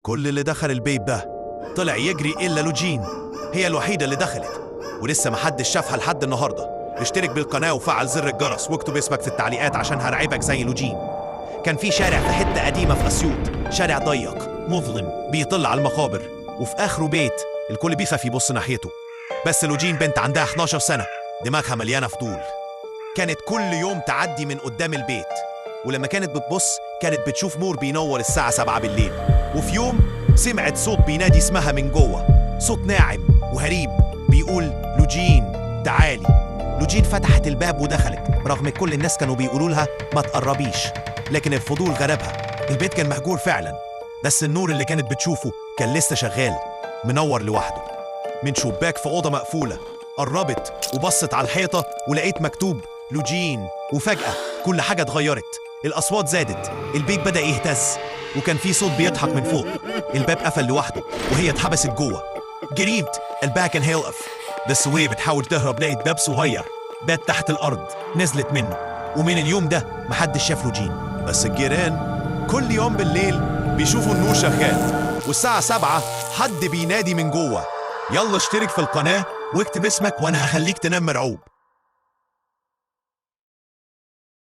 كل اللي دخل البيت ده طلع يجري إلا لوجين، هي الوحيدة اللي دخلت ولسه محدش شافها لحد النهاردة. اشترك بالقناة وفعل زر الجرس واكتب اسمك في التعليقات عشان هرعبك زي لوجين. كان في شارع في حتة قديمة في أسيوط، شارع ضيق مظلم بيطل على المقابر، وفي آخره بيت الكل بيخاف يبص ناحيته. بس لوجين بنت عندها 11 سنة، دماغها مليانة فضول. كانت كل يوم تعدي من قدام البيت، ولما كانت بتبص كانت بتشوف نور بينور الساعة 7 بالليل. وفي يوم سمعت صوت بينادي اسمها من جوه، صوت ناعم وغريب بيقول لوجين تعالي. لوجين فتحت الباب ودخلت، رغم كل الناس كانوا بيقولوا لها ما تقربيش، لكن الفضول غلبها. البيت كان مهجور فعلا، بس النور اللي كانت بتشوفه كان لسه شغال منور لوحده. من شباك في أوضة مقفولة قربت وبصت على الحيطة ولقيت مكتوب لوجين. وفجأة كل حاجة اتغيرت، الأصوات زادت، البيت بدأ يهتز، وكان في صوت بيضحك من فوق. الباب قفل لوحده وهي اتحبست جوه. جريت، قلبها كان هيوقف، بس وهي بتحاول تهرب لقيت باب صغير، باب تحت الأرض، نزلت منه. ومن اليوم ده محدش شاف لوجين. بس الجيران كل يوم بالليل بيشوفوا النور شغال، والساعة 7 حد بينادي من جوه. يلا اشترك في القناة واكتب اسمك وانا هخليك تنام مرعوب.